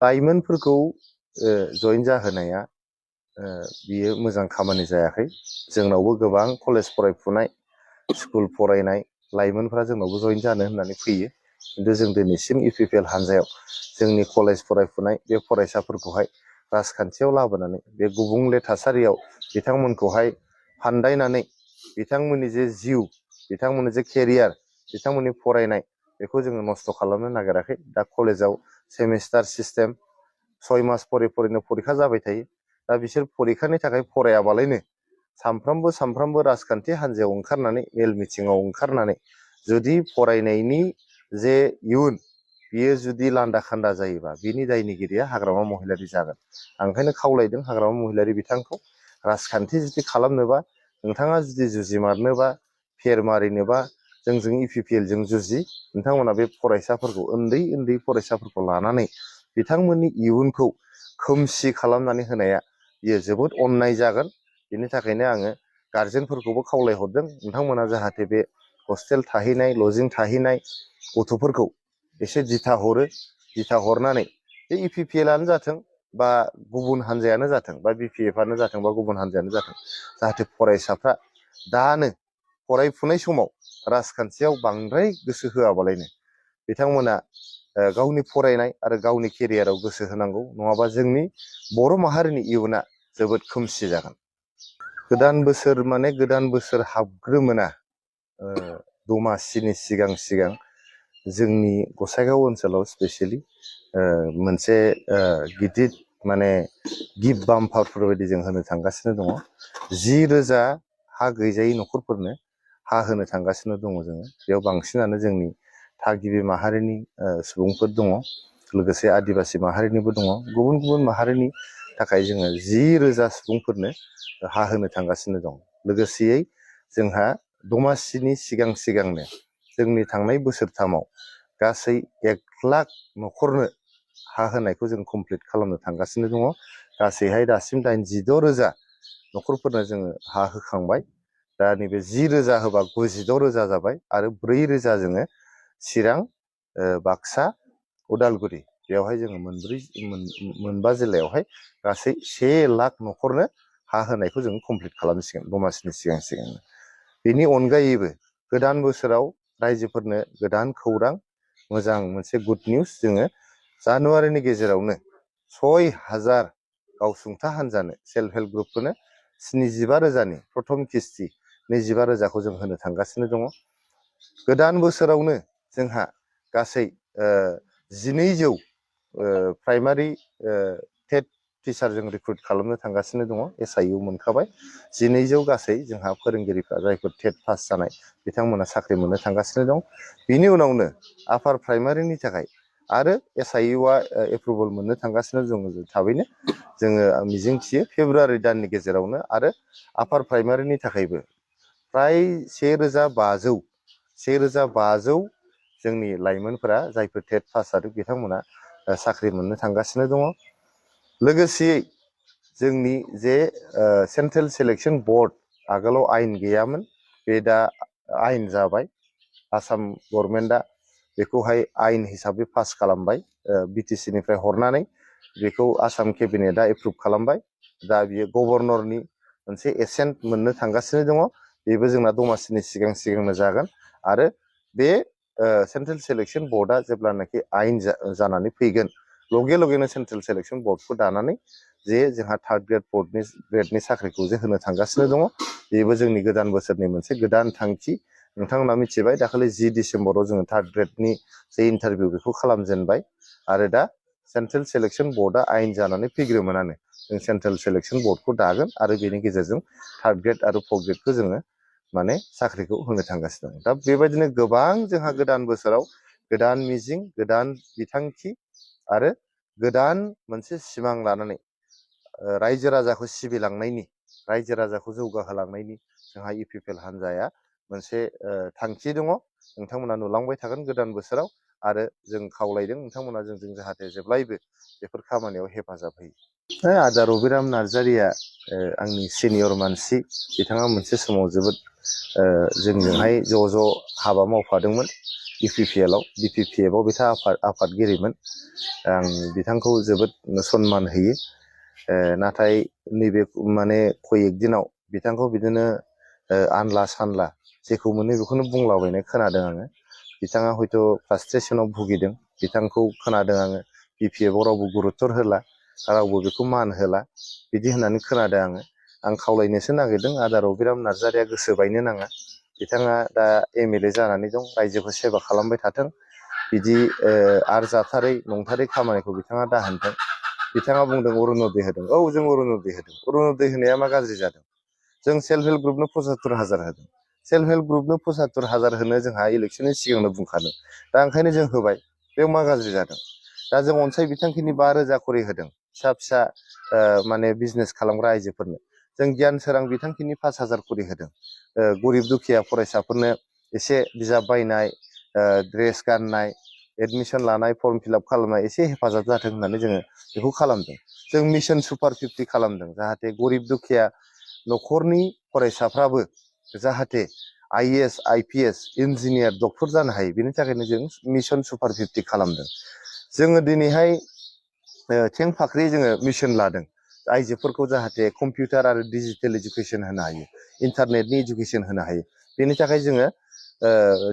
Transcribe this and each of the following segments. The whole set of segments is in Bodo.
लाइमोनफोरखौ जइन जाहोनाया बियो मोजां खामानि जायाखै। जोंनावबो गोबां कलेज फरायफुनाय स्कुल फरायनाय लाइमोनफ्रा जोंनावबो जइन जानो होननानै फैयो, खिन्थु जों दिनैसिम इउपिपिएल हान्जायाव जोंनि कलेज फरायफुनाय बे फरायसाफोरखौहाय राजखान्थियाव लाबोनानै बे गुबुंले थासारियाव बिथांमोनखौहाय फान्दायनानै बिथांमोननि जे जिउ, बिथांमोननि जे केरियार, बिथांमोननि फरायनाय बेखौ जोङो नस्थ' खालामनो नागिराखै। दा कलेजाव सेमिस्टार सिस्टेम 6 मास फरायनो फरिखा जाबाय थायो। दा बिसोर फरिखानि थाखाय फरायाबालायनो सामफ्रामबो राजखान्थि हान्जायाव ओंखारनानै मेल मिथिङाव ओंखारनानै जुदि फरायनायनि जे इयुन बियो जुदि लान्दा खान्दा जायोबा बिनि दायनिगिरिया हाग्रामा महिलारि जागोन। आं ओंखायनो खावलायदों हाग्रामा महिलारि बिथांखौ, राजखान्थि जुदि खालामनोबा, नोंथाङा जुदि जुजिमारनोबा, फेर मारिनोबा जोंजों इउपिपिएलजों जुजि। नोंथांमोना बे फरायसाफोरखौ, उन्दै फरायसाफोरखौ लानानै बिथांमोननि इयुनखौ खोमसि खालामनानै होनाया बियो जोबोद अन्याय जागोन। बेनि थाखायनो आङो गार्जेनफोरखौबो खावलायहरदों, नोंथांमोना जाहाथे बे हस्टेल थाहैनाय, लजिं थाहैनाय गथ'फोरखौ एसे दिथा हरो। दिथा हरनानै बे इउपिपिएलआनो जाथों बा गुबुन हान्जायानो जाथों, बा बिपिएफआनो जाथों बा गुबुन हान्जायानो जाथों, जाहाथे फरायसाफ्रा दानो फरायफुनाय समाव राजखान्थियाव बांद्राय गोसो होआबालायनो बिथांमोना गावनि फरायनाय आरो गावनि केरियाराव गोसो होनांगौ। नङाबा जोंनि बर' माहारिनि इयुना जोबोद खोमसि जागोन। गोदान बोसोर माने गोदान बोसोर हाबग्रोमोना दमासिनि सिगां जोंनि गसाइगाव ओनसोलाव स्पेसियेलि मोनसे गिदिर माने गिफ्ट बाम्पारफोर बायदि जों होनो थांगासिनो दङ। 10,000 हा गैजायै न'खरफोरनो हा होनो थांगासिनो दङ जोङो। बेयाव बांसिनानो जोंनि थागिबि माहारिनि सुबुंफोर दङ, लोगोसे आदिबासि माहारिनिबो दङ। गुबुन माहारिनि थाखाय जोङो 10,000 सुबुंफोरनो हा होनो थांगासिनो दं। लोगोसेयै जोंहा दमासिनि सिगांनो जोंनि थांनाय बोसोरथामाव गासै 1 लाख न'खरनो हा होनायखौ जों कमप्लिट खालामनो थांगासिनो दङ। गासैहाय दासिम 86,000 न'खरफोरनो जोङो हा होखांबाय। दा नैबे 10,000 होबा 96,000 जाबाय, आरो 4,000 जोङो चिरां, बाक्सा, उदालगुरि बेयावहाय जोङो मोनबा जिल्लायावहाय गासै 1 लाख न'खरनो हा होनायखौ जों कमप्लिट खालामसिगोन दमासिनि सिगांनो। बेनि अनगायैबो गोदान बोसोराव रायजोफोरनो गोदान खौरां, मोजां मोनसे गुड निउस, जोङो जानुवारिनि गेजेरावनो 6,000 गावसुंथा हान्जानो, सेल्फ हेल्प ग्रुपफोरनो 75,000नि प्रथम किस्ति 25,000खौ जों होनो थांगासिनो दङ। गोदान बोसोरावनो जोंहा गासै 1,200 प्राइमारि टेट टिचार जों रिक्रुट खालामनो थांगासिनो दङ। SIU मोनखाबाय। 1,200 गासै जोंहा फोरोंगिरिफ्रा जायफोर टेट पास जानाय बिथांमोना साख्रि मोननो थांगासिनो दं। बिनि उनावनो आपार प्राइमारिनि थाखाय आरो SIUआ एप्रुभेल मोननो थांगासिनो दङ। थाबैनो जोङो मिजिंथियो फेब्रुवारि दाननि गेजेरावनो, आरो आपार प्राइमारिनि थाखायबो फ्राय 1,500 जोंनि लाइमोनफोरा जायफोर टेट पास जादों बिथांमोना साख्रि मोननो थांगासिनो दङ। लोगोसेयै जोंनि जे सेन्ट्रेल सिलेक्सन बोर्ड, आगोलाव आयेन गैयामोन, बे दा आयेन जाबाय। आसाम गभर्नमेन्टआ बेखौहाय आयेन हिसाबै पास खालामबाय। BTC निफ्राय हरनानै बेखौ आसाम केबिनेटआ एप्रुभ खालामबाय। दा बियो गभर्नरनि मोनसे एसेन्ट मोननो थांगासिनो दङ। बेबो जोंना दमासिनि सिगांनो जागोन। आरो बे सेन्ट्रेल सिलेक्सन बोर्डआ जेब्लानाखि आयेन जानानै फैगोन, लगेनो सेन्ट्रेल सिलेक्सन बोर्डखौ दानानै जे जोंहा थार्ड ग्रेडनि साख्रिखौ जे होनो थांगासिनो दङ। बेबो जोंनि गोदान बोसोरनि मोनसे गोदान थांखि। नोंथांमोना मिथिबाय, दाखालि 10 डिसेम्बराव जोङो थार्ड ग्रेडनि जे इन्टारभिउ बेखौ खालामजेनबाय। आरो दा सेन्ट्रेल सिलेक्सन बोर्डआ आयेन जानानै फैग्रोमोनानो जों सेन्ट्रेल सिलेक्सन बोर्डखौ दागोन, आरो बेनि गेजेरजों थार्ड ग्रेड आरो फर्थ ग्रेडखौ जोङो माने साख्रिखौ होनो थांगासिनो दं। दा बेबायदिनो गोबां जोंहा गोदान बोसोराव गोदान मिजिं, गोदान बिथांखि आरो गोदान मोनसे सिमां लानानै रायजो राजाखौ सिबिलांनायनि, रायजो राजाखौ जौगाहोलांनायनि जोंहा इउपिपिएल हान्जाया मोनसे थांखि दङ। नोंथांमोना नुलांबाय थागोन गोदान बोसोराव, आरो जों खावलायदों नोंथांमोना जोंजों जाहाथे जेब्लायबो बेफोर खामानियाव हेफाजाब होयो। आदा रबिराम नार्जारिया आंनि सिनियर मानसि। बिथाङा मोनसे समाव जोबोद जोंजोंहाय ज' हाबा मावफादोंमोन। UPPL आव BPPF आव बिथाङा आफादगिरिमोन। आं बिथांखौ जोबोद सनमान होयो। नाथाय नैबे माने कयेक दिनाव बिथांखौ बिदिनो आनला सानला जेखौ मोनो बेखौनो बुंलाबायनाय खोनादों आङो। बिथाङा हयथ' फ्रास्ट्रेसनाव भुगिदों। बिथांखौ खोनादों आङो BPF आव रावबो गुरुत्तर होला, रावबो बेखौ मान होला, बिदि होननानै खोनादों आङो। आं खावलायनोसो नागिरदों आदा रबिराम नार्जारिया गोसो बायनो नाङा। बिथाङा दा MLA जानानै दं, रायजोखौ सेबा खालामबाय थाथों। बिदि आरजाथारै नंथारै खामानिखौ बिथाङा दा होनथों। बिथाङा बुंदों अरुनदय होदों। औ, जों अरुनदय होदों। अरुनदय होनाया मा गाज्रि जादों? जों सेल्फ हेल्प ग्रुपनो 75,000 होदों। सेल्फ हेल्प ग्रुपनो 75,000 होनो जोंहा इलेक्सननि सिगांनो बुंखादों। दा ओंखायनो जों होबाय, बेयाव मा गाज्रि जादों? दा जों अनसाय बिथांखिनि 5,000 खरि होदों फिसा फिसा माने बिजनेस खालामग्रा आइजोफोरनो। जों गियान सोरां बिथांखिनि 5,000 खरि होदों। गरिब दुखिया फरायसाफोरनो एसे बिजाब बायनाय, ड्रेस गाननाय, एडमिसन लानाय, फर्म फिलाप खालामनाय एसे हेफाजाब जाथों होननानै जोङो बेखौ खालामदों। जों मिशन सुपार 50 खालामदों, जाहाथे गरिब दुखिया न'खरनि फरायसाफ्राबो जाहाथे IAS, IPS, इन्जिनियार, डक्टर जानो हायो। बेनि थाखायनो जों मिशन सुपार 50 खालामदों। जोङो दिनैहाय थें फाख्रि जोङो मिशन लादों। आइजोफोरखौ जाहाथे कम्पिउटार आरो डिजिटेल इडुकेसन होनो हायो, इन्टारनेटनि इडुकेसन होनो हायो। बेनि थाखाय जोङो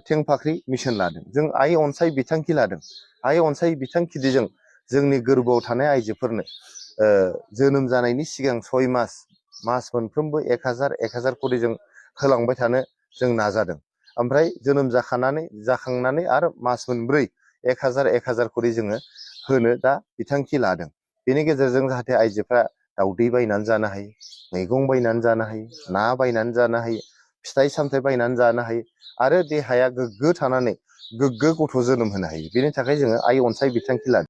थें फाख्रि मिशन लादों। जों आइ अनसाय बिथांखि लादों। आइ अनसाय बिथांखिजों जोंनि गोरबोआव थानाय आइजोफोरनो जोनोम जानायनि सिगां 6 मास मोनफ्रोमबो 1,000 खरि जों होलांबाय थानो जों नाजादों। ओमफ्राय जोनोम जाखांनानै आरो मास मोनब्रै 1,000 खरि जोङो होनो दा बिथांखि लादों। बेनि गेजेरजों जाहाथे आइजोफ्रा दाउदै बायनानै जानो हायो, मैगं बायनानै जानो हायो, ना बायनानै जानो हायो, फिथाइ सामथाइ बायनानै जानो हायो, आरो देहाया गोग्गो थानानै गोग्गो गथ' जोनोम होनो हायो। बेनि थाखाय जोङो आइ अनसाय बिथांखि लादों।